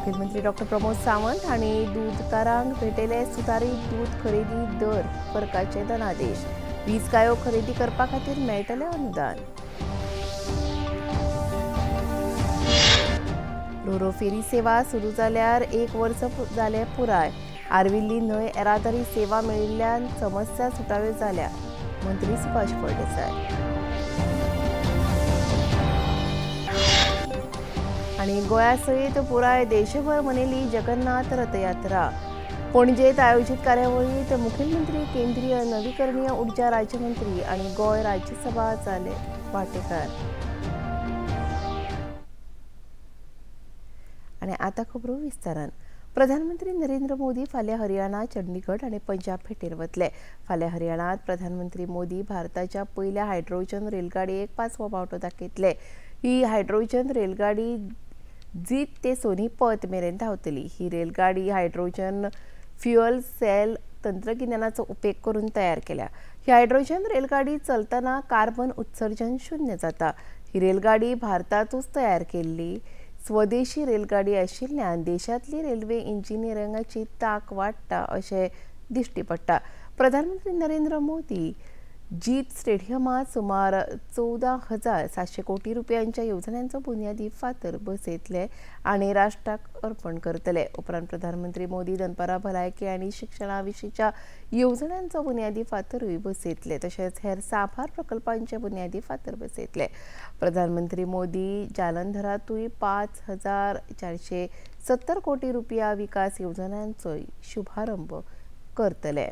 मुख्यमंत्री डॉक्टर प्रमोद सावंत हांणी दूदकारांक भेटयले सुदारीत दूद खरेदी दर फरकाचे धनादेश. वीज गायो खरेदी करपा खातीर मेळटलें अनुदान. रोरो फेरी सेवा सुरू जाल्यार एक वर्स जालें पुराय. आर्विल्ली न्हंय येरादारी सेवा मेळिल्ल्यान समस्या सुटाव्यो जाल्या. मंत्री सुभाष फळदेसाय. आनी गोंया सयत पुराय देशभर मनयली जगन्नाथ रथयात्रा. पणजेत आयोजीत कार्यावळींत मुखेलमंत्री, केंद्रीय नवीकरणीय ऊर्जा राज्यमंत्री आनी गोंय राज्यसभा जाले वांटेकार. आनी आतां खबरो विस्तारान. प्रधानमंत्री नरेंद्र मोदी फाल्यां हरियाणा, चंडीगढ आनी पंजाब भेटेर वतले. फाल्यां हरियाणांत प्रधानमंत्री मोदी भारताच्या पयल्या हायड्रोजन रेलगाडयेक पांचवो पावटो दाखयतले. ही हायड्रोजन रेलगाडी जीत ते सोनीपत मेरेन धांवतली. ही रेलगाडी हायड्रोजन फ्युअल सेल तंत्रगिन्यानाचो उपेग करून तयार केल्या. ही हायड्रोजन रेलगाडी चलतना कार्बन उत्सर्जन शून्य जाता. ही रेलगाडी भारतांतूच तयार केल्ली स्वदेशी रेलगाडी आशिल्ल्यान देशांतली रेल्वे इंजिनियरिंगाची तांक वाडटा अशें दिश्टी पडटा. प्रधानमंत्री नरेंद्र मोदी जीत स्टेडियमांत सुमार 14,700 कोटी रुपयांच्या येवजण्यांचो बुन्यादी फातर बसयतले आनी राष्ट्राक अर्पण करतले. उपरांत प्रधानमंत्री मोदी दनपारां भलायकी आनी शिक्षणा विशींच्या येवजण्यांचो बुन्यादी फातरूय बसयतले. तशेंच हेर साबार प्रकल्पांचे बुन्यादी फातर बसयतले. प्रधानमंत्री मोदी जालंधरांतूय 5,470 कोटी रुपया विकास येवजण्यांचोय शुभारंभ करतले.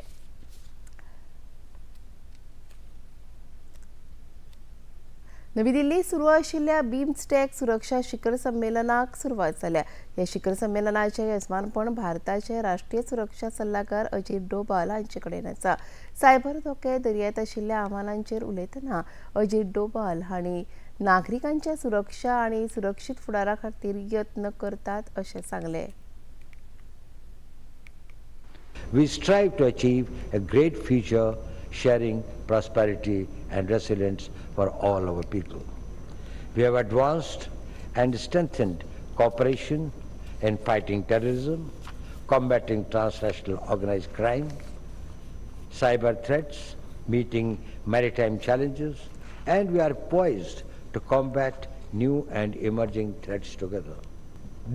नवी दिल्ली सुरू आशिल्ल्या बिमस्टेक सुरक्षा शिखर संमेलनाक सुरवात जाल्या. ह्या शिखर संमेलनाचें येजमानपण भारताचे राष्ट्रीय सुरक्षा सल्लागार अजीत डोभाल हांचे कडेन आसा. सायबर धोके, दर्यांत आशिल्ल्या आव्हानांचेर उलयतना अजीत डोभाल हांणी नागरिकांच्या सुरक्षा आनी सुरक्षीत फुडारा खातीर यत्न करतात अशें सांगलें. We strive to achieve a great future, sharing prosperity and resilience for all our people. We have advanced and strengthened cooperation in fighting terrorism, combating transnational organized crime, cyber threats, meeting maritime challenges, and we are poised to combat new and emerging threats together.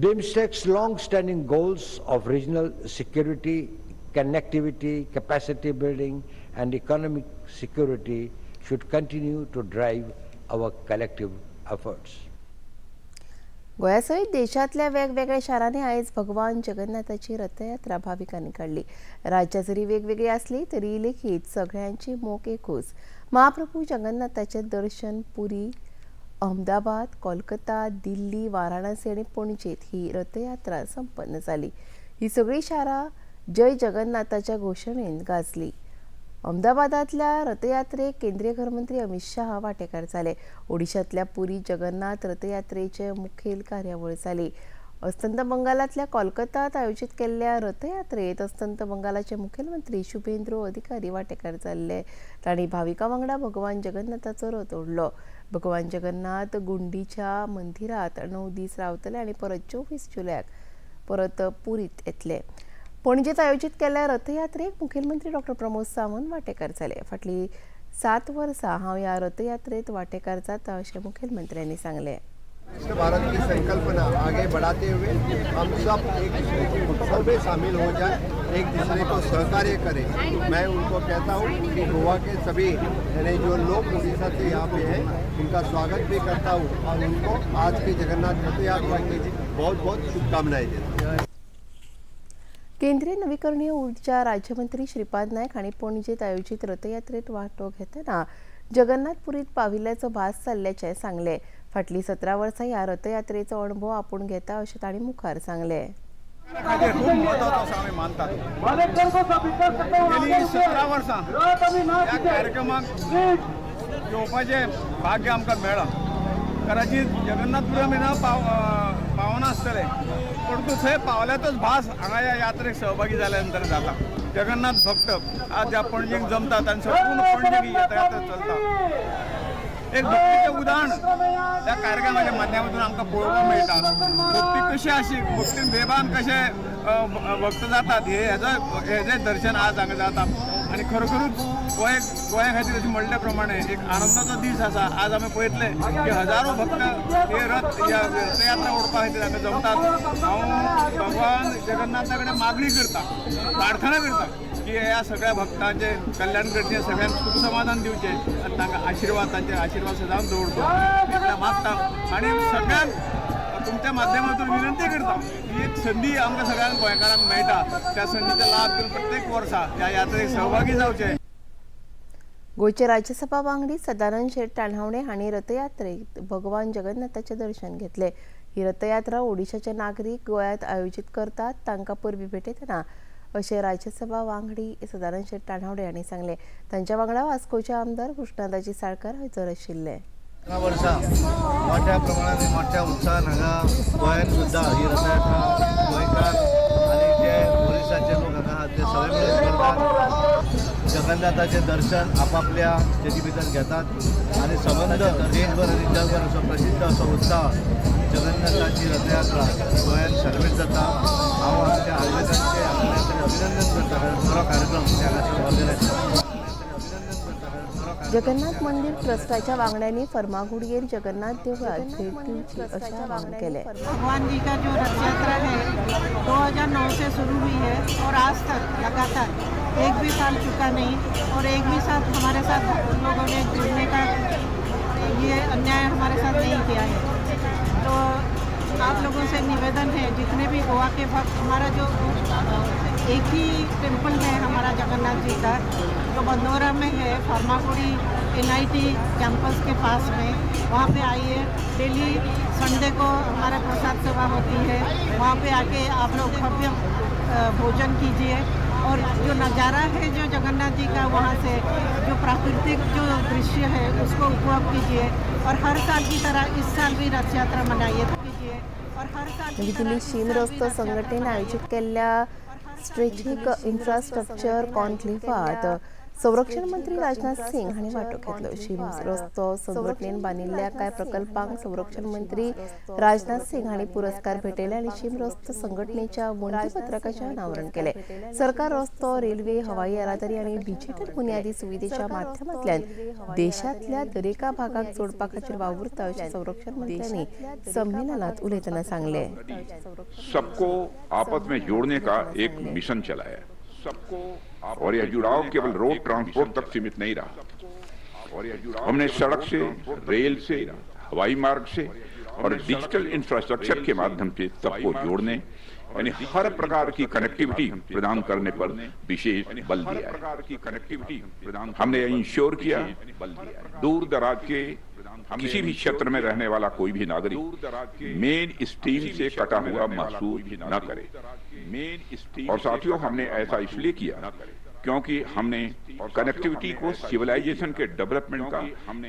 BIMSTEC's long-standing goals of regional security, connectivity, capacity building, and economic security should continue to drive our collective efforts. गोंया सयत देशांतल्या वेगवेगळ्या शारांनी आयज भगवान जगन्नाथाची रथयात्रा भाविकांनी काडली. राज्यां जरी वेगवेगळी आसली तरी लेगीत सगळ्यांची मोख एकूच, महाप्रभू जगन्नाथाचें दर्शन. पुरी, अहमदाबाद, कोलकाता, दिल्ली, वाराणसी आनी पणजेत ही रथयात्रा संपन्न जाली. ही सगळीं शारां जय जगन्नाथाच्या घोशणेन गाजली. अहमदाबादांतल्या रथयात्रेक केंद्रीय घरमंत्री अमित शाह वांटेकार जाले. ओडिशांतल्या पुरी जगन्नाथ रथयात्रेचे मुखेल कार्यावळ जाली. अस्तंत बंगालांतल्या कोलकातात आयोजीत केल्ल्या रथयात्रेत अस्तंत बंगालाचे मुखेलमंत्री शुभेंद्र अधिकारी वांटेकार जाल्ले. तांणी भाविकां वांगडा भगवान जगन्नाथाचो रथ ओडलो. भगवान जगन्नाथ गुंडीच्या मंदिरांत 9 दीस रावतले आनी परत 24 जुलयाक परत पुरीत येतले. पणजेत आयोजीत केल्ल्या रथयात्रेक मुखेलमंत्री डॉक्टर प्रमोद सावंत वांटेकार जाले. फाटलीं 7 वर्सां हांव ह्या रथयात्रेत वांटेकार जाता अशें मुखेलमंत्र्यांनी सांगलें. भारत की संकल्पना आगे बढ़ाते हुए हम सब एक दूसरे के उत्सव में शामिल हो जाए, एक दूसरे को सहकार्य करें. मैं उनको कहता हूँ कि गोवा के सभी यानी जो लोग उड़ीसा से यहाँ पे हैं, उनका स्वागत भी करता हूँ और उनको आज की जगन्नाथ रथ यात्रा की बहुत बहुत शुभकामनाएं देता हूँ. केंद्रीय नवीकरणीय ऊर्जा राज्यमंत्री श्रीपाद नायक हांणी पणजेत आयोजीत रथयात्रेत वांटो घेतना जगन्नाथपुरीत पाविल्ल्याचो भास जाल्ल्याचें सांगलें. फाटलीं 17 वर्सां ह्या रथयात्रेचो अणभव आपूण घेता अशें तांणी मुखार सांगलें. खातीर खूब म्हत्वाचो असो आमी मानतात. गेली 17 वर्सां ह्या कार्यक्रमाक येवपाचें भाग्य आमकां मेळ्ळां. कदाचित जगन्नाथपुरी आमी ना पावनासतले, परंतु थंय पावल्याचोच भास हांगा ह्या यात्रेक सहभागी जाल्या नंतर जाता. जगन्नाथ भक्त आज ज्या पणजेक जमतात आनी संपूर्ण पणजेक ही यात्रा चलता. एक भक्तीचें उदाहरण त्या कार्यक्रमाच्या माध्यमातून आमकां पळोवपाक मेळटा. भक्ती कशी आशी, भक्तीन बेभान कशे भक्त जातात हे हेजें दर्शन आज हांगा जाता. आनी खरोखरूच गोंय गोंया खातीर अशें म्हणल्या प्रमाणे एक आनंदाचो दीस आसा. आज आमी पळयतले की हजारो भक्त हे रथ ह्या रथयात्रा ओडपा खातीर हांगा जमतात. हांव भगवान जगन्नाथा कडेन मागणी करता, प्रार्थना करता की ह्या सगळ्या भक्तांचे कल्याण करचें, सगळ्यांक सुख समाधान दिवचें आनी तांकां आशिर्वाद, तांचे आशिर्वाद सदांच दवरचो इतलें मागता. आनी सगळ्यांक तुमच्या माध्यमातून विनंती करता की एक संदी आमकां सगळ्यांक गोंयकारांक मेळटा, त्या संदीचो लाभ घेवन प्रत्येक वर्सा ह्या यात्रेक सहभागी जावचें. गोंयचे राज्यसभा वांगडी सदानंद शेट ताणहावणे हांणी रथयात्रेक भगवान जगन्नाथाचें दर्शन घेतलें. ही रथयात्रा ओडिशाचे नागरीक गोंयांत आयोजीत करतात, तांकां परबीं भेटयतना अशें राज्यसभा वांगडी सदानंद शेट ताणहावणे हांणी सांगलें. तांच्या वांगडा वास्कोचे आमदार कृष्णादाजी साळकार हजर आशिल्ले. वर्सा मोठ्या प्रमाणात मोठ्या उत्साहान हांगा गोंयांत सुद्दां ही रथयात्रा गोंयकार आनी जे ओरिसाचे लोक हांगा आहात ते सगळे मेळून करतात. जगन्नाथाचें दर्शन आपापल्या स्टेजी भितर घेतात आनी संबंद देशभर आनी जगभर असो प्रसिद्ध असो उत्साह जगन्नाथाची रथयात्रा गोंयांत सेलिब्रेट जाता. हांव आमच्या आयोजकांचें हांगा अभिनंदन करता, कारण बरो कार्यक्रम हांगासर ऑर्गनायज. जगन्नाथ मंदिर ट्रस्टाच्या वांगड्यांनी फर्मागुडयेर जगन्नाथ देवळात भेट दिवची अशें आवाहन केलें. भगवान जी का जो रथ यात्रा है 2009 से शुरू हुई है और आज तक लगातार एक भी साल चुका नहीं और एक भी साल हमारे साथ उन लोगों ने जुड़ने का ये अन्याय हमारे साथ नहीं किया है. तो आप लोगों से निवेदन है, जितने भी गोवा के भक्त, हमारा जो एक ही टेम्पल है हमारा जगन्नाथ जी का, जो बंदोरा में है, फार्मागुड़ी NIT campus के पास में, वहाँ पे आइए. डेली संडे को हमारा प्रसाद सेवा होती है, वहाँ पे आके आप लोग भव्य भोजन कीजिए और जो नज़ारा है जो जगन्नाथ जी का, वहाँ से जो प्राकृतिक जो दृश्य है उसको उपभोग कीजिए और हर साल की तरह इस साल भी रथ यात्रा मनाइए कीजिए और हर साल नवी दिल्ली शीम रस्तो संघटनेन आयोजीत केल्ल्या स्ट्रेचिक इन्फ्रास्ट्रक्चर कॉन्क्लेव्हात संरक्षण मंत्री राजनाथ सिंग हांणी वांटो घेतलो. शीम रस्तो संघटनेन बांदिल्ल्या कांय प्रकल्पांक संरक्षण मंत्री राजनाथ सिंग हांणी पुरस्कार भेटयले आनी शीम रस्तो संघटनेच्या वण्टीपत्रकाचें अनावरण केलें. सरकार रस्तो, रेल्वे, हवाई येरादारी आनी डिजिटल बुन्यादी सुविधेच्या माध्यमांतल्यान देशांतल्या दरेका भागाक जोडपा खातीर वावुरता अशें संरक्षण मंत्र्यांनी संमेलनात उलयतना सांगलें. सबको आपस में जोड़ने का एक मिशन चलाया सबको, और यह जुड़ाव केवल रोड ट्रांसपोर्ट तक सीमित नहीं रहा. हमने सड़क से, रेल से, हवाई मार्ग से और डिजिटल इंफ्रास्ट्रक्चर के माध्यम से सबको जोड़ने, यानी हर प्रकार की कनेक्टिविटी प्रदान करने पर विशेष बल दिया है. हमने इंश्योर किया दूर दराज के किसी भी क्षेत्र में रहने वाला कोई भी नागरिक मेन स्ट्रीम से कटा हुआ महसूस न करे. और साथियों, हमने ऐसा इसलिए किया क्योंकि हमने कनेक्टिविटी को सिविलाइजेशन के डेवलपमेंट का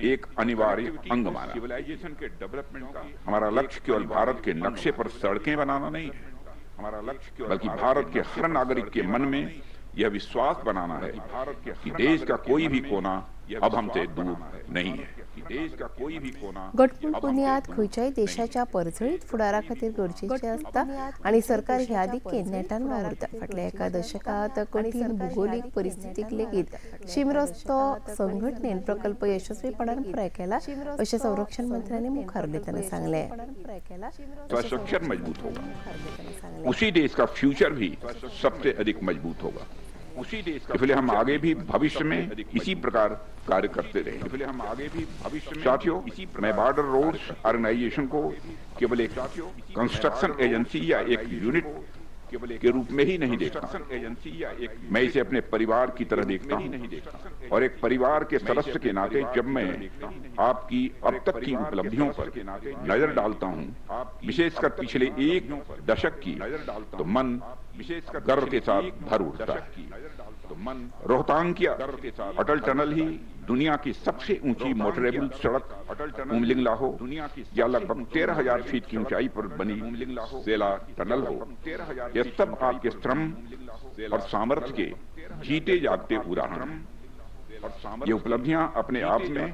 एक अनिवार्य अंग माना. सिविलाइजेशन के डेवलपमेंट का हमारा लक्ष्य केवल भारत के नक्शे पर सड़कें बनाना नहीं है, हमारा लक्ष्य बल्कि भारत के हर नागरिक के मन में यह विश्वास बनाना है कि देश का कोई भी कोना अब हमसे दूर नहीं है, देश का कोई भी कोना. घटमूट बुन्याद खंयच्याय देशाच्या परजळीत फुडारा खातीर गरजेचें आसता आनी सरकार ह्या दिकेन नेटान वावुरता. फाटल्या एका दशकांत कठीण भुगोलीक परिस्थितीक लेगीत शीम रस्तो संघटनेन प्रकल्प यशस्वीपणान पुराय केला अशें संरक्षण मंत्र्यांनी मुखार उलयतना सांगलें. इंफ्रास्ट्रक्चर मजबूत होगा, उसी देश का फ्यूचर भी सबसे अधिक मजबूत होगा. उसी देश का, इसलिए हम आगे भी भविष्य में इसी प्रकार कार्य करते रहे. इसलिए हम आगे भी भविष्य में, साथियों, मैं बॉर्डर रोड्स ऑर्गेनाइजेशन को केवल एक कंस्ट्रक्शन एजेंसी या एक यूनिट के रूप में ही नहीं देखता, एजेंसी या एक, मैं इसे अपने परिवार की तरह देखता हूँ. और एक परिवार के सदस्य के नाते जब मैं आपकी अब तक की उपलब्धियों पर नजर डालता हूँ, विशेषकर पिछले एक दशक की, तो मन गर्व के साथ भर उठता है. तो मन रोहतांग की अटल टनल ही दुनिया की सबसे ऊंची मोटरेबल सड़क उमलिंगला हो या लगभग 13,000 फीट की ऊंचाई पर बनी सेला टनल हो, ये सब आपके श्रम और सामर्थ्य के जीते जागते उदाहरण हैं. ये उपलब्धियां अपने आप में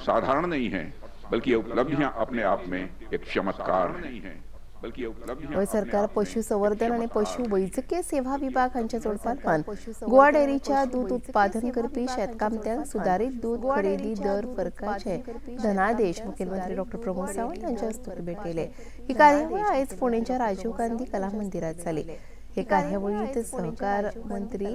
साधारण नहीं है, बल्कि ये उपलब्धियां अपने आप में एक चमत्कार है, बल्कि ये उपलब्धियां गोंय सरकार पशुसंवर्धन आणि पशु वैजकीय सेवा विभाग हांच्या जोडपालवान गोवा डेअरीच्या दूध उत्पादन करपी शेतकामत्यांक सुदारीत दूध खरेदी दर फरकाचे धनादेश मुखेलमंत्री डॉ प्रमोद सावंत हांच्या हस्तुकीं भेटयले. ही कार्यावळ आयज फोंडेंच्या राजीव गांधी कला मंदिरात जाली. हे कार्यावळीत सहकार मंत्री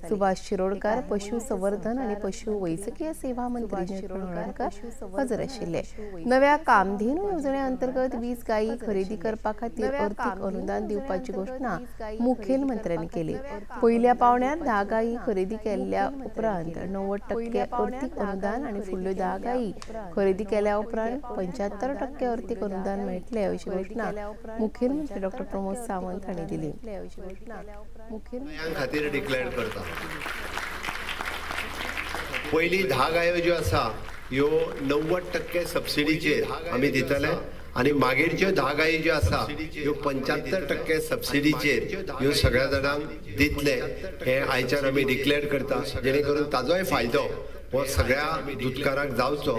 सुभाष शिरोडकर, पशुसंवर्धन आणि पशु वैजकीय सेवा मंत्री निळकंठ हळर्णकर हजर आशिल्ले. नव्या कामधेनू येवजणे अंतर्गत 20 गायी खरेदी करपा खातीर अर्थीक अनुदान दिवपाची घोशणा मुखेलमंत्र्यांनी केली. पयल्या पावण्यार 10 गायी खरेदी केल्ल्या उपरांत 90% अर्थीक अनुदान आणि फुडल्यो 10 गायी खरेदी केल्या उपरांत 75% अर्थीक अनुदान मेळटले अशी घोशणा मुखेलमंत्री डॉ प्रमोद सावंत हांणी दिली. गायांक खातीर डिक्लेअर करता. पयली 10 गायो ज्यो आसा ह्यो 90% सबसिडीचेर आमी दितले आनी मागीरच्यो 10 गायी ज्यो आसा ह्यो 75% सबसिडीचेर ह्यो सगळ्या जाणांक दितले हें आयच्यान आमी डिक्लेअर करता, जेणे करून ताजोय फायदो हो सगळ्या दुदकारांक जावचो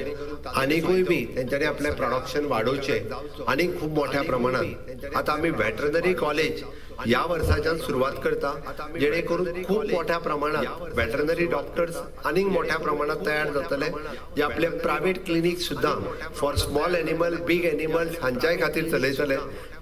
आनीकूय बी तेंच्यांनी आपलें प्रोडक्शन वाडोवचें आनी खूब मोठ्या प्रमाणात. आतां आमी वेटरनरी कॉलेज ह्या वर्साच्यान सुरवात करता, जेणे करून खूब मोठ्या प्रमाणात वेटरनरी डॉक्टर्स आनीक मोठ्या प्रमाणात तयार जातले, जे आपले प्रायवेट क्लिनीक सुद्दां for small animal, big animals हांच्याय खातीर चलयतले.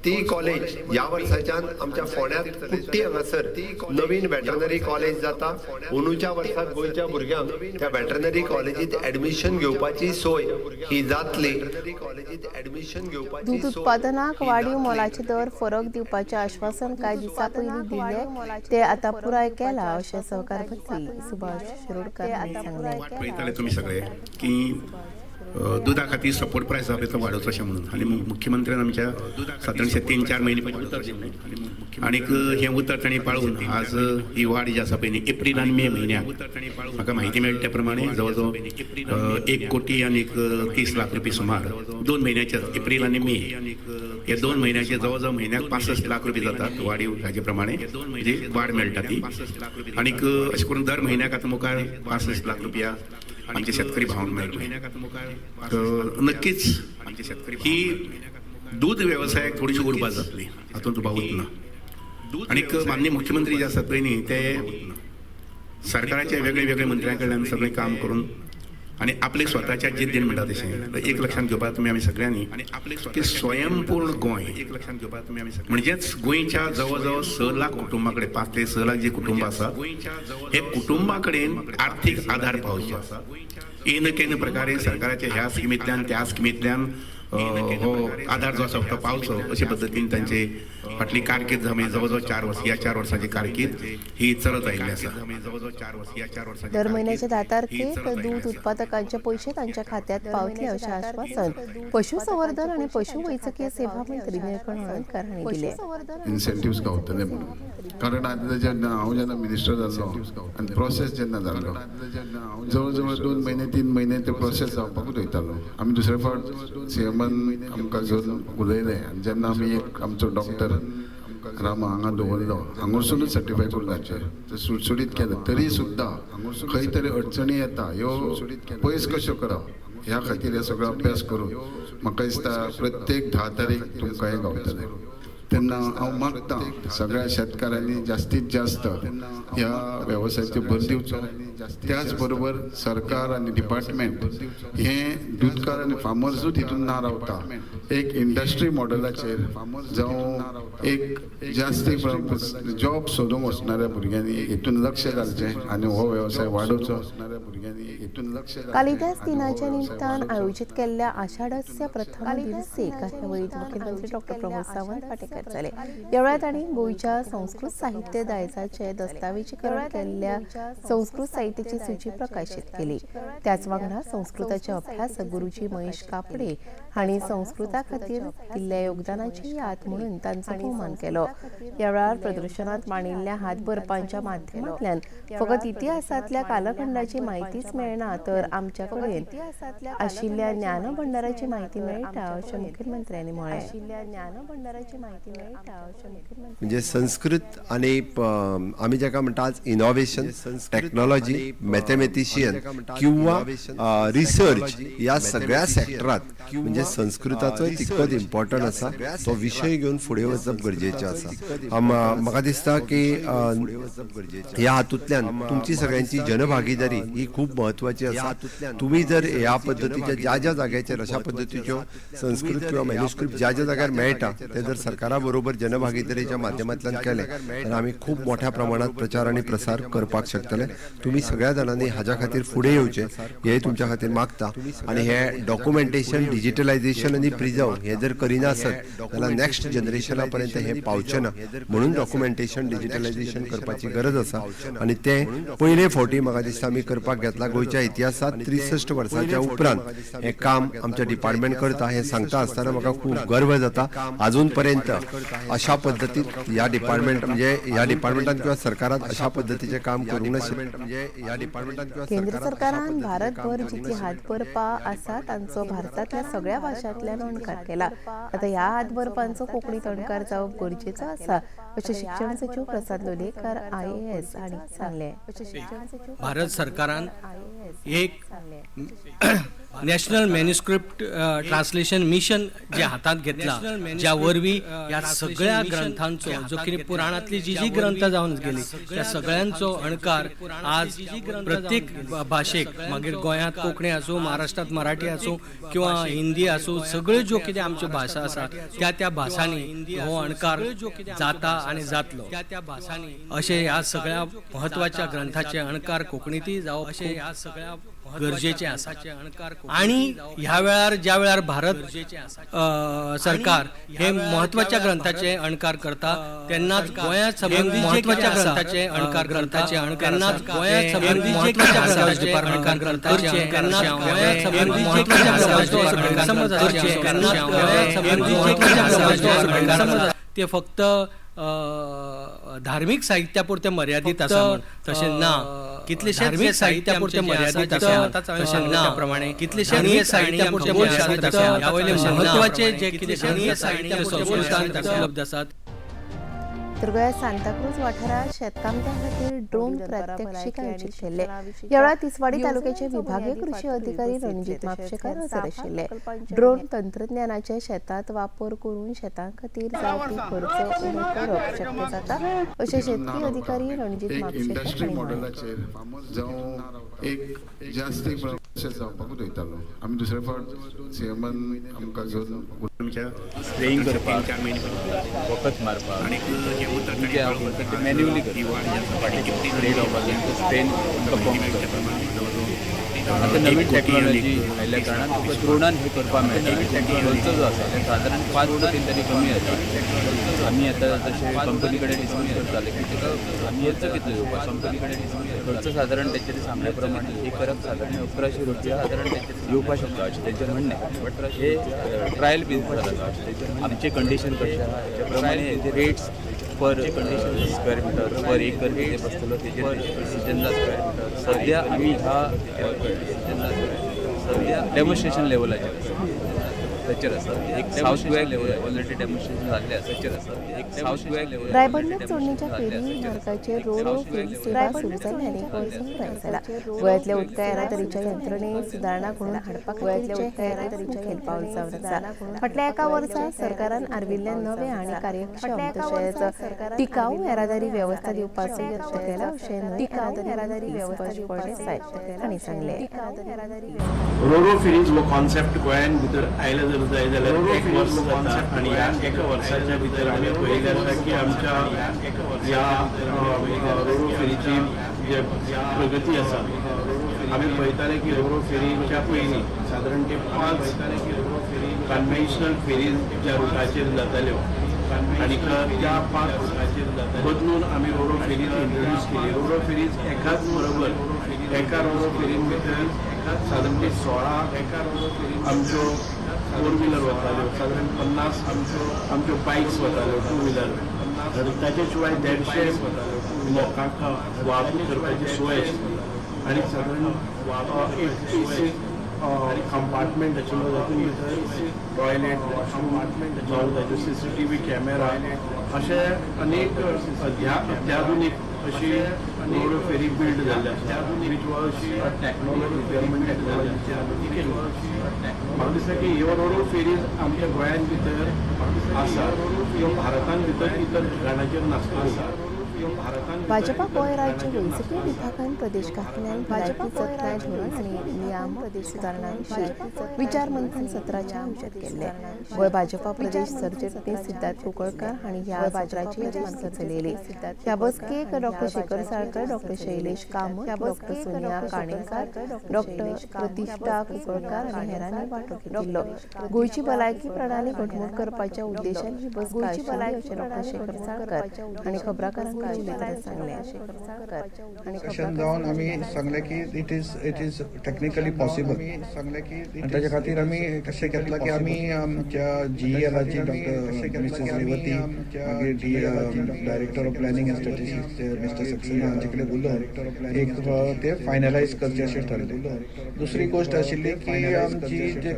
ती कॉलेज ह्या वर्साच्यान आमच्या फोंड्यांत कुट्टी हांगासर नवीन वेटरनरी कॉलेज जाता. अंदूच्या वर्साक गोंयच्या भुरग्यांक त्या वेटरनरी कॉलेजीत एडमिशन घेवपाची सोय ही जातली. कॉलेजीत एडमिशन घेवपाची दूध उत्पादनाक वाडीव मोलाचे दर फरक दिवपाचें आश्वासन कांय दिसां पयलीं दिल्लें ते आतां पुराय केलां अशें सहकार मंत्री सुभाष शिरोडकर हांणी सांगलें. पळयताले तुमी सगळे की दुदा खातीर सपोर्ट प्रायस आसा तो वाडोवचो अशें म्हणून, आनी मुख्यमंत्र्यान आमच्या सादारणशें 3-4 म्हयने पयलीं उतर दिल्लें आनीक हें उतर तांणी पाळून आज ही वाड जी आसा पळय न्ही एप्रील आनी मे म्हयन्याक म्हाका म्हायती मेळटा त्या प्रमाणे जवळ जवळ 1 कोटी आनी 30 लाख रुपये सुमार 2 म्हयन्याचे, एप्रील आनी मे हे 2 म्हयन्याचे जवळ जवळ म्हयन्याक 65 लाख रुपये जातात वाडीव हाजे प्रमाणे, म्हणजे वाड मेळटा ती. आनीक अशें करून दर म्हयन्याक आतां मुखार 65 लाख रुपया आमचे शेतकरी भावांक मेळटले. नक्कीच ही दूध वेवसायाक थोडीशी उर्बा जातली हातूंत दुबावूच ना. आनीक माननीय मुख्यमंत्री जे आसात पळय न्ही ते सरकाराच्या वेगळे वेगळे मंत्र्यां कडल्यान सगळें काम करून आनी आपले स्वताच्या जिद्दीन म्हणटा तशें एक लक्षांत घेवपाक तुमी आमी सगळ्यांनी की स्वयंपूर्ण गोंय म्हणजेच गोंयच्या जवळ जवळ 6 लाख कुटुंबां कडेन, 5 ते 6 लाख जी कुटुंबां आसात हे कुटुंबां कडेन आर्थीक आदार पावचो. येन केन प्रकारे सरकाराच्या ह्या स्किमींतल्यान त्या स्किमींतल्यान हो आदार जो आसा तो पावचो अशे पद्दतीन तांचे फाटली कारकीर्द जवळ जवळ 4 वर्स, ह्या 4 वर्सांची कारकीर्द ही चलत आयिल्ली आसा. दर म्हयन्याच्या 10 तारखेक दूध उत्पादकांचे पयशे तांच्या खात्यात पावतले अशें आश्वासन पशुसंवर्धन आणि पशुवैजकीय सेवा मंत्री निळकंठ हळर्णकर हांणी दिलें. इन्सेंटिव्स गावतले म्हणून, कारण आतां जेन्ना हांव जेन्ना मिनिस्टर जाल्लो आनी प्रोसेस जेन्ना जाल्लो जवळ जवळ 2 म्हयने 3 म्हयने ते प्रोसेस जावपाकूच वयतालो. आमी दुसरे फावट सीएमान आमकां घेवन उलयले आनी जेन्ना आमी एक आमचो डॉक्टर रामा हांगा दवरलो, हांगासुनूच सर्टिफाय करून धाडचें ते सुटसुटीत केलें तरी सुद्दां खंय तरी अडचणी येता, ह्यो पयस कश्यो करप ह्या खातीर हे सगळो अभ्यास करून म्हाका दिसता प्रत्येक 10 तारीख तुमकां हें गावतलें. तेन्ना हांव मागता सगळ्या शेतकारांनी जास्तीत जास्त ह्या वेवसायाचेर भर दिवचो. त्याच बरोबर सरकार आनी डिपार्टमेंट हें दुदकार आनी फार्मर्सूच हितून ना रावता, एक इंडस्ट्री मॉडलाचेर जावं एक जास्ती जॉब सोदूंक वचणाऱ्या भुरग्यांनी हितून लक्ष घालचें आनी हो वेवसाय वाडोवचो. हितून लक्ष. कालिदास दिनाच्या निमतान आयोजित केल्ल्या आषाढस्य प्रथम दिवसे कार्यावळीत मुख्यमंत्री डॉ प्रमोद सावंत वांटेकार जाले. ह्या वेळार तांणी गोंयच्या संस्कृत साहित्य दायजाचें दस्तावेजीकरण केल्ल्या संस्कृत साहित्याची सूची प्रकाशीत केली. त्याच वांगडा संस्कृताचे अभ्यासक गुरुजी महेश कापडे हांणी संस्कृता खातीर दिल्ल्या योगदानाची याद म्हणून तांचो भोवमान केलो. ह्या वेळार प्रदर्शनात मांडिल्ल्या हातबरपांच्या माध्यमांतल्यान फकत इतिहासांतल्या कालखंडाची म्हायतीच मेळना तर आमच्या कडेन आशिल्ल्या ज्ञानभंडाराची म्हायती मेळटा अशें मुखेलमंत्र्यांनी म्हळें. म्हणजे संस्कृत आनी आमी जाका म्हणटा आज इनोवेशन, टॅक्नॉलॉजी मॅथमॅटिशियन किंवा रिसर्च ह्या सगळ्या सेक्टरात म्हणजे संस्कृताचोय तितकोच इम्पॉर्टंट आसा, तो विशय घेवन फुडें वचप गरजेचें आसा. म्हाका दिसता की ह्या हातूंतल्यान तुमची सगळ्यांची जनभागीदारी ही खूब म्हत्वाची आसा. तुमी जर ह्या पद्दतीच्या ज्या ज्या जाग्याचेर अशा पद्दतीच्यो संस्कृत किंवा मॅन्युस्क्रिप्ट ज्या ज्या जाग्यार मेळटा ते जर सरकारा बरोबर जनभागीदारीच्या माध्यमांतल्यान केले तर आमी खूब मोठ्या प्रमाणात प्रचार आनी प्रसार करपाक शकतले. तुमी सगळ्या जाणांनी हाज्या खातीर फुडें येवचें हें तुमच्या खातीर मागता. आनी हे डॉक्युमेंटेशन, डिजिटलायझेशन आनी प्रिजर्व हे जर करिना आसत जाल्यार नॅक्स्ट जनरेशना पर्यंत हें पावचें ना, म्हणून डॉक्युमेंटेशन, डिजिटलायझेशन करपाची गरज आसा. आनी तें पयले फावटी म्हाका दिसता आमी करपाक घेतला. गोंयच्या इतिहासांत 63 वर्सांच्या उपरांत हें काम आमच्या डिपार्टमेंट करता हें सांगता आसतना म्हाका खूब गर्व जाता. अजून पर्यंत अशा पद्दतीन ह्या डिपार्टमेंट म्हणजे ह्या डिपार्टमेंटान किंवा सरकारान अशा पद्दतीचें काम करूंक नाशिल्लें. म्हणजे ह्या डिपार्टमेंटान किंवा केंद्र सरकारान भारतभर जितली हातबरपां आसा तांचो भारतांतल्या सगळ्या भाशांतल्यान अणकार केला. आतां ह्या हातबरपांचो कोंकणीत अणकार जावप गरजेचो आसा अशें शिक्षण सचीव प्रसाद लोलयेकर IAS हांणी सांगलें. भारत सरकारान एक नॅशनल मॅन्युस्क्रिप्ट ट्रान्सलेशन मिशन जे हातांत घेतला, ज्या वरवीं ह्या सगळ्या ग्रंथांचो जो कितें पुराणांतली जी जी ग्रंथां जावन गेली त्या सगळ्यांचो अणकार आज प्रत्येक भाशेक, मागीर गोंयांत कोंकणी आसूं, महाराष्ट्रांत मराठी आसूं किंवा हिंदी आसूं, सगळ्यो ज्यो कितें आमच्यो भाशा आसा त्या त्या भासांनी हो अणकार जाता आनी जातलो. अशें ह्या सगळ्या म्हत्वाच्या ग्रंथाचे अणकार कोंकणींतय जावप ह्या सगळ्या गरजेचें आसा. आणि ह्या वेळार ज्या वेळार भारत सरकार हे म्हत्वाच्या ग्रंथाचे अणकार करता तेन्नाच गोंया संबंदी म्हत्वाच्या ग्रंथाचे अणकार ग्रंथाचे तेन्नाच गोंया संबंदी म्हत्वाच्या ग्रंथाचे अणकार करचे तेन्नाच गोंया संबंदी महत्वाच्या ग्रंथाचे करचे तेन्नाच गोंया संबंदी महत्वाच्या ग्रंथाचे अणकार. ते फक्त धार्मिक साहित्या पुरते मर्यादित आसा म्हण तशें ना. कितलेशेच धार्मिक साहित्या पुरते मर्यादित आसा तशें ना. प्रमाणे कितलेशेच साहित्या पुरते मर्यादित आसा. ह्या वयले म्हत्वाचे जे कितें साहित्य संस्कृतांत उपलब्ध आसात. तर गोंयांत सांताक्रूज वाठारांत शेतकामत्यां खातीर ड्रोन प्रात्यक्षिक आयोजीत केल्ले. ह्या वेळार तिसवाडी तालुक्याचे विभागीय कृशी अधिकारी रणजीत म्हापशेकार हजर आशिल्ले. ड्रोन तंत्रज्ञानाचे शेतांत वापर करून शेतां खातीर जावपी खर्च उणो करप शक्य जाता अशें शेतकी अधिकारी रणजीत म्हापशेकार हांणी म्हणलें. एक जास्ती प्रोसेस जावपाकूच वयतालो. आमी दुसरे फावट सीएमान आमकां घेवन स्प्रेइंग करपाक, वखद मारपाक, जे हांव करता ते मॅन्युअली करता. स्प्रे लावपाक स्प्रेन पंप करता. आतां नवीन टॅक्नॉलॉजी आयिल्ल्या कारणान तुका ड्रोनान हें करपाक मेळटा. खर्च जो आसा ते सादारण 5 पटीन तरी कमी जाता. आमी आतां तशें कंपनी कडेन डिस्कस करताले की ताका खर्च कितलो येवपाचो. कंपनी कडेन खर्च सादारण तेंच्यांनी सांगल्या प्रमाणे एकराक सादारण 1100 रुपया सादारण येवपाक शकता अशें तेंचें म्हणणें. बट हे ट्रायल बेजीस आसा. आमचें कंडिशन कशें आसा तेच्या प्रमाणे ते rates per square metre per acre कितें बसतलो तेजेर डिसिजन जातलो. सद्या आमी ह्या सद्या डेमॉन्स्ट्रेशन लेवलाचेर आसा ताचेर आसा. एक सावथ गोव्याक लेवल ऑलरेडी डेमॉन्स्ट्रेशन जाल्लें आसा ताचेर आसा. एक सावथ गोव्याक लेवल रायबंदर चोडणेच्या फेरी मार्गाचेर रो-रो फेरी सेवा सुरू जाल्ल्यान एक वर्स पुराय जाला. गोंयांतल्या उदका येरादारीच्या यंत्रणेत सुदारणा घडोवन हाडपा खातीरचें हें एक मुखेल पावल जावन आसा. फाटल्या एका वर्सा सरकारान आर्विल्ल्या नवे आनी कार्यक्षम तशेंच टिकाऊ येरादारी वेवस्था दिवपाचो यत्न केला अशें न्हय येरादारी सुभाष फळदेसाय हांणी सांगलें. रो-रो फेरीज हो कॉन्सेप्ट गोंयांत भितर आयला जर जाय जाल्यार एक वर्स जाता आनी ह्या एका वर्साच्या भितर आमी पळयलें आसा की आमच्या ह्या रो-रो फेरीची जे प्रगती आसा आमी पळयताले की रो-रो फेरीच्या पयलीं सादारण ते 5 कन्व्हेन्शनल फेरीज ज्या रुटाचेर जाताल्यो आनी त्या 5 रुटाचेर बदलून आमी रो-रो फेरीज इंट्रोड्यूस केली. रो-रो फेरीज एकाच बरोबर एका रो-रो फेरीन भितर सादारण ते 16 आमच्यो 4 व्हिलर वताल्यो, सादारण 50 आमच्यो बायक्स वताल्यो 2 व्हिलर, आनी ताच्या शिवाय 150 लोकांक वाहतूक करपाची सोय आशिल्ली आनी सादारण एक एसी कंपार्टमेंट आशिल्लो तातूंत भितर टॉयलेट, वॉशरूम जावं ताच्यो CCTV camera अशे अनेक अत्याधुनीक अशी रोरो फेरी बिल्ड जाल्ले आसा, which was a technology, German टॅक्नॉलॉजीचेर आमी ती केली. म्हाका दिसता की ह्यो रोरो फेरीज आमच्या गोंयांत भितर आसा, ह्यो भारतान भितर इतर ठिकाणाचेर नासता. भाजपा गोंय राज्य वैजकी विभागान प्रदेश कार्यालयान भलायकी जतनाय धोरण आनी नियामक सुदारणा विशीं विचार मंथन सत्राचें आयोजन केल्लें. गोंय भाजपा प्रदेश सरचिटणीस सिद्धार्थ कुंकळकार हांणी ह्या सत्राची यजमानकी चलयली. ह्या बसकेक Dr Shekhar Salkar, Dr Shailesh Kamat, Dr Sonia Kanekar, Dr Pratishtha Kunkalkar आनी हेरांनी वांटो घेतिल्लो. गोंयची भलायकी प्रणाली घटमूट करपाच्या उद्देशान ही बसका आशिल्ली अशें डॉ शेखर साळकर हांणी खबराकारांक उलयतना सांगलें. सेशन जावन आमी सांगलें की it is technically possible. आनी ताच्या खातीर आमी कशें घेतलां की आमी आमच्या जीईएलाची डॉक्टर मिसेस रेवती, मागीर director of planning and statistics mister Saxena हांचे कडेन उलोवन एक ते फायनलायज करचें अशें ठरलें. दुसरी गोश्ट आशिल्ली की आमची जे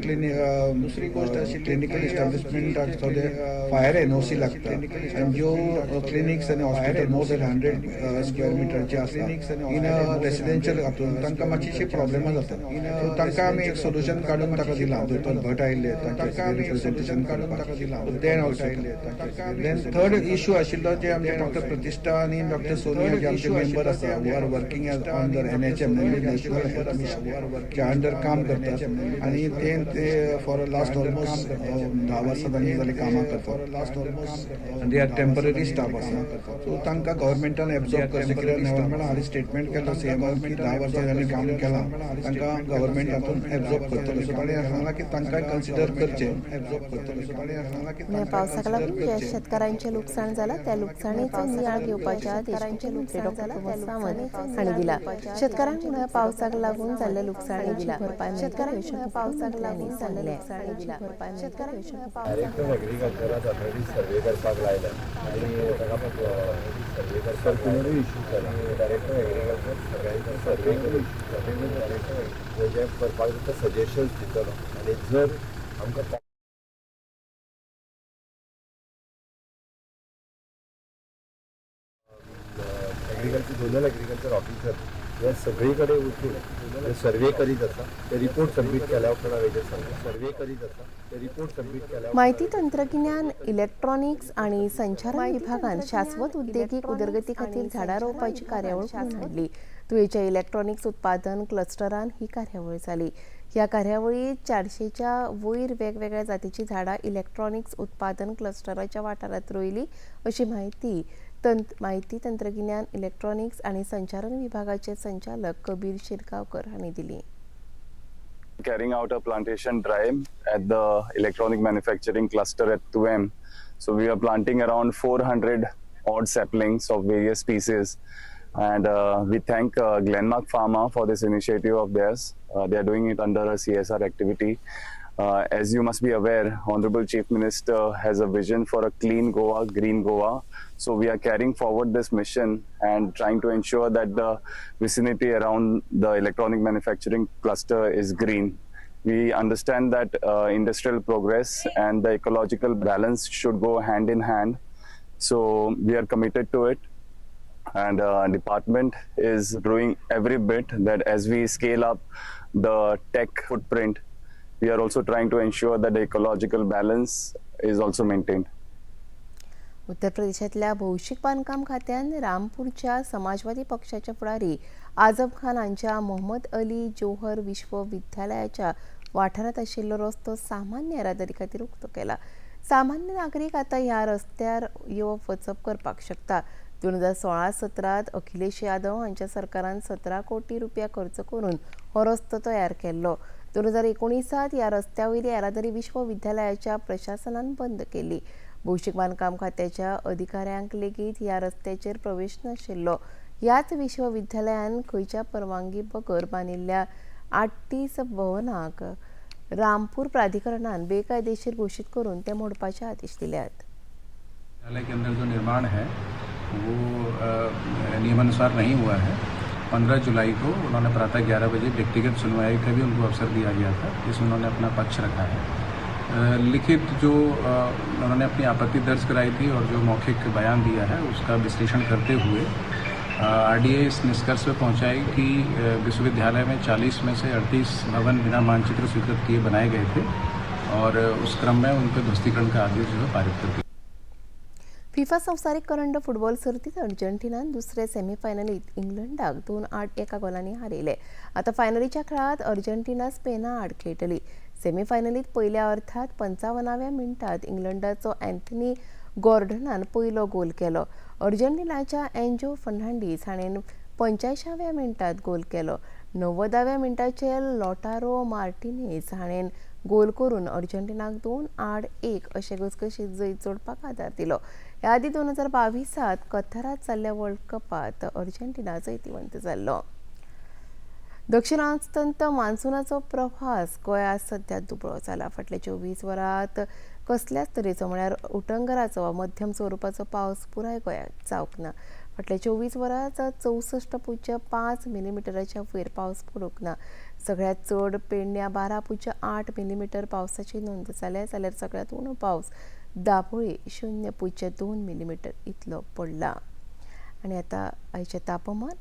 दुसरी गोश्ट आशिल्ली क्लिनिकल इस्टाब्लिशमेंटाक सगळे फायर एनओसी लागता आनी ज्यो क्लिनिक्स आनी हॉस्पिटल मोर दॅन 100 स्क्वेअर मिटरचे आसा इन रेसिडेन्शियल हातून तांकां मातशीं प्रॉब्लेमां जातात. सो तांकां आमी एक सोल्युशन काडून ताका दिलां. दोतोर भट आयिल्ले तांचें रिप्रेझेंटेशन करपाक. Then also then third issue आशिल्लो जे आमचे डॉक्टर प्रतिष्ठा आनी डॉक्टर सोनिया जे आमचे मेंबर आसा who are working as on the NHM national health mission च्या अंडर काम करतात आनी ते फॉर लास्ट ऑलमोस्ट 10 वर्सां तांणी जालीं कामां करतात आनी they are temporary staff आसा. सो तांकां गव्हर्मेंटान एब्जॉर्ब करचें कित्याक गव्हर्मेंटान हालीं स्टेटमेंट केलो सीएमान की 10 वर्सां तांणी काम केलां तांकां गव्हर्मेंट हातून एब्जॉर्ब करतलो. सो ताणें सांगलां की तांकां कन्सिडर करचें एब्जॉर्ब करतलो. सो ताणें सांगलां की पावसाक लागून ज्या शेतकारांचें लुकसाण जालां त्या लुकसाणेचो नियाळ घेवपाचे आदेश मुख्यमंत्री डॉ प्रमोद सावंत हांणी दिला. शेतकारांक उण्या पावसाक लागून जाल्ल्या लुकसाणेची भरपाय मेळटली अशें मुख्यमंत्र्यांनी सांगलें. डायरेक्टर एग्रीकल्चराक ऑलरेडी सर्वे करपाक लायल्या आनी ताका सर्क्युलरूय इश्यू केला. डायरेक्टर एग्रीकल्चर सगळ्यांचे सर्वे करून जें करपाक जाता सजेशन्स दितलो आनी जर आमकां एग्रीकल्चर झोनल एग्रीकल्चर ऑफिसर हे सगळी कडेन वचून सर्वे करीत आसा ते रिपोर्ट सबमीट केल्या उपरांत हांव हेजेर सांगता. सर्वे करीत आसा ते रिपोर्ट सबमीट केल्या. माहिती तंत्रगिन्यान, इलेक्ट्रॉनिक्स आनी संचारण विभागान शाश्वत उद्देगीक उदरगती खातीर झाडां रोवपाची कार्यावळ घडोवन हाडली. तुयेच्या इलेक्ट्रॉनिक्स उत्पादन क्लस्टरान ही कार्यावळ जाली. ह्या कार्यावळीत 400च्या वयर वेगवेगळ्या जातीची झाडां इलेक्ट्रॉनिक्स उत्पादन क्लस्टराच्या वाठारांत रोयली अशी माहिती माहिती तंत्रगिन्यान, इलेक्ट्रॉनिक्स आनी संचारण विभागाचे संचालक कबीर शिरगांवकर हांणी दिली. Carrying out a plantation drive at the electronic manufacturing cluster at Tuem. So we are planting around 400 odd saplings of various species, and we thank Glenmark Pharma for this initiative of theirs. They are doing it under a CSR activity. As you must be aware, Honorable Chief Minister has a vision for a clean Goa, green Goa. So we are carrying forward this mission and trying to ensure that the vicinity around the electronic manufacturing cluster is green. We understand that industrial progress and the ecological balance should go hand in hand. So we are committed to it. And department is doing every bit that as we scale up the tech footprint, we are also trying to ensure that the ecological balance is also maintained. उत्तर प्रदेशातल्या भौशीक बांदकाम खात्यान रामपूरच्या समाजवादी पक्षाचे फुडारी आझम खान हांच्या मोहम्मद अली जोहर विश्वविद्यालयाच्या वाठारांत आशिल्लो रस्तो सामान्य येरादारी खातीर उक्तो केला. सामान्य नागरीक आतां ह्या रस्त्यार येवप वचप करपाक शकता. 2016-17 अखिलेश यादव हांच्या सरकारान 17 कोटी रुपया खर्च करून हो रस्तो तयार केल्लो. 2019 ह्या रस्त्या वयली येरादारी विश्वविद्यालयाच्या प्रशासनान बंद केली. भौशीक बांदकाम खात्याच्या अधिकाऱ्यांक लेगीत ह्या रस्त्याचेर प्रवेश नाशिल्लो. ह्याच विश्वविद्यालयान खंयच्या परवानगी बगर बांदिल्ल्या 38 भवनाक रामपूर प्राधिकरणान बेकायदेशीर घोशीत करून ते मोडपाचे आदेश दिल्यात. विद्यालय के अंदर जो निर्माण है वो नियमानुसार नहीं हुआ है. 15 जुलाई को उन्होंने प्रातः 11 बजे व्यक्तिगत सुनवाई का भी उनको अवसर दिया गया था, जिसमें उन्होंने अपना पक्ष रखा है. लिखित जो उन्होंने अपनी आपत्ति दर्ज कराई थी और जो मौखिक बयान दिया है उसका विश्लेषण करते हुए आरडीए इस निष्कर्ष पर पहुंचा है कि विश्वविद्यालय में 40 में से 38 भवन बिना मानचित्र स्वीकृत किए बनाए गए थे और उस क्रम में उन पर ध्वस्तीकरण का आदेश जो है पारित कर दिया। फिफा संवसारीक करंड फुटबॉल सर्तीत अर्जेंटिनान दुसरे सेमीफायनलीत इंग्लंडाक 2-1 गोलांनी हारयले। आतां फायनलीच्या खेळांत अर्जेंटिना स्पेना आड खेळटली। सेमीफायनलीत पयल्या अर्थात 55व्या मिनटात इंग्लंडाचो अँथनी गॉर्डनान पयलो गोल केलो। अर्जेंटिनाच्या एन्जो फर्नांडीस हाणें 85व्या मिनटात गोल केलो। 90व्या मिनटाचेर लॉटारो मार्टिनेज हाणें गोल करून अर्जेंटिनाक 2-1 अशें घसघशीत जैत जोडपाक आदार दिलो। ह्या आदीं 2022 कतारांत जाल्ल्या वर्ल्ड कपांत अर्जेंटिना जैतिवंत जाल्लो। दक्षिणास्तंत मान्सूनाचो प्रवास गोंयांत सध्या दुबळो जाला। फाटल्या 24 वरांत कसल्याच तरेचो म्हळ्यार उटंगराचो वा मध्यम स्वरुपाचो पावस पुराय गोंयांत जावंक ना। फाटल्या 24 वरांत 64.5 मिलीमिटराच्या वयर पावस पडूंक ना। सगळ्यांत चड पेडण्या 12.8 मिलीमिटर पावसाची नोंद जाल्या, जाल्यार सगळ्यांत उणो पावस दाबोळी 0.2 मिलीमिटर इतलो पडला। आनी आतां आयचें तापमान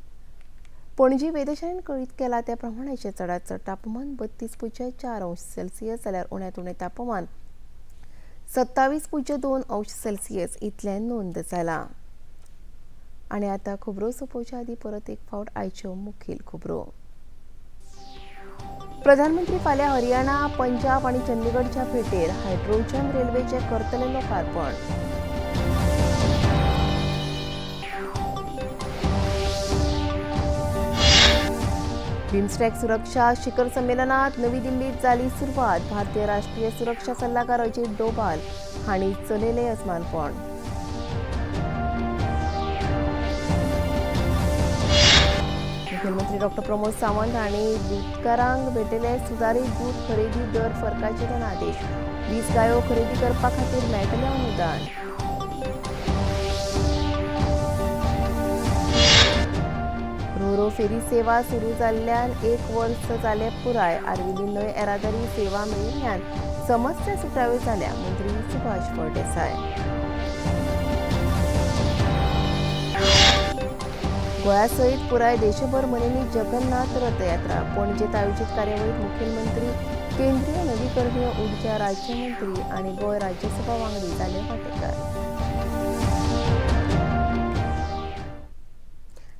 पणजी वेधशाळेन कळीत केला त्या प्रमाणाचें चडांत चड तापमान 32.4 अंश सेल्सियस जाल्यार उण्यांत उणें तापमान 27.2 अंश सेल्सियस इतलें नोंद जालां। आनी आतां खबरो सोंपोवच्या आदीं परत एक फावट आयच्यो मुखेल खबरो। प्रधानमंत्री फाल्यां हरियाणा, पंजाब आनी चंदीगडच्या भेटेर हायड्रोजन रेल्वेचें करतले लोकार्पण। बिमस्टेक सुरक्षा शिखर संमेलनात नवी दिल्लीत जाली सुरवात। भारतीय राष्ट्रीय सुरक्षा सल्लागार अजित डोभाल हांणी चलयलें यजमानपण। मुख्यमंत्री डॉक्टर प्रमोद सावंत हांणी दूदकारांक भेटयले सुदारीत दूद खरेदी दर फरकाचे धनादेश। 20 गायो खरेदी करपा खातीर मेळटलें अनुदान। रोरो फेरी सेवा सुरू जाल्ल्यान 1 वर्स जालें पुराय। आर्विल्ली न्हंय येरादारी सेवा मेळिल्ल्यान समस्या सुटाव्यो जाल्या। मंत्री सुभाष फळदेसाय। गोंया सयत पुराय देशभर मनयली जगन्नाथ रथयात्रा। पणजेत आयोजीत कार्यावळीत मुखेलमंत्री, केंद्रीय नवीकरणीय ऊर्जा राज्यमंत्री आनी गोंय राज्यसभा वांगडी जाले वांटेकार।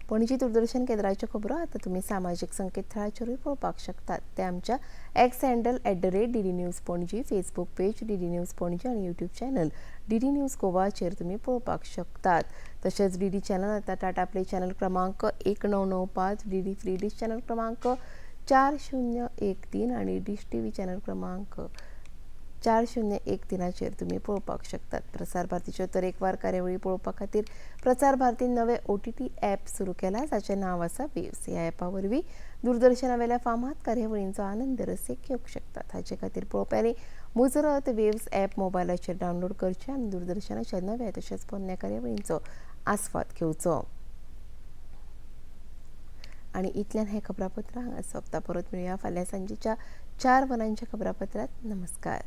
पणजी दूरदर्शन केंद्राच्यो खबरो आतां तुमी सामाजीक संकेतथळाचेरूय पळोवपाक शकतात। ते आमच्या X handle @DD News Panaji, Facebook page DD News Panaji आनी यूट्यूब चॅनल DD news गोवाचेर तुमी पळोवपाक शकतात। तशेंच DD channel आतां टाटा प्ले चॅनल क्रमांक 1995, DD free डिश चॅनल क्रमांक 4013 आनी डिश TV channel क्रमांक 4013चेर तुमी पळोवपाक शकतात। प्रसार भारतीच्यो तरेकवार कार्यावळी पळोवपा खातीर प्रसार भारतीन नवे OTT app सुरू केला, जाचें नांव आसा वेव्स। ह्या ॲपा वरवीं दूरदर्शनावेल्या फामाद कार्यावळींचो आनंद रसीक घेवंक शकतात। हाचे खातीर पळोवप्यांनी मुजरत वेव्स ॲप मोबायलाचेर डावनलोड करचें आनी दूरदर्शनाच्या नव्या तशेंच पोरण्या कार्यावळींचो आस्वाद घेवचो। आनी इतल्यान हें खबरापत्र हांगा सोंपता। परत मेळुया फाल्यां सांजेच्या 4 वरांच्या खबरापत्रांत। नमस्कार।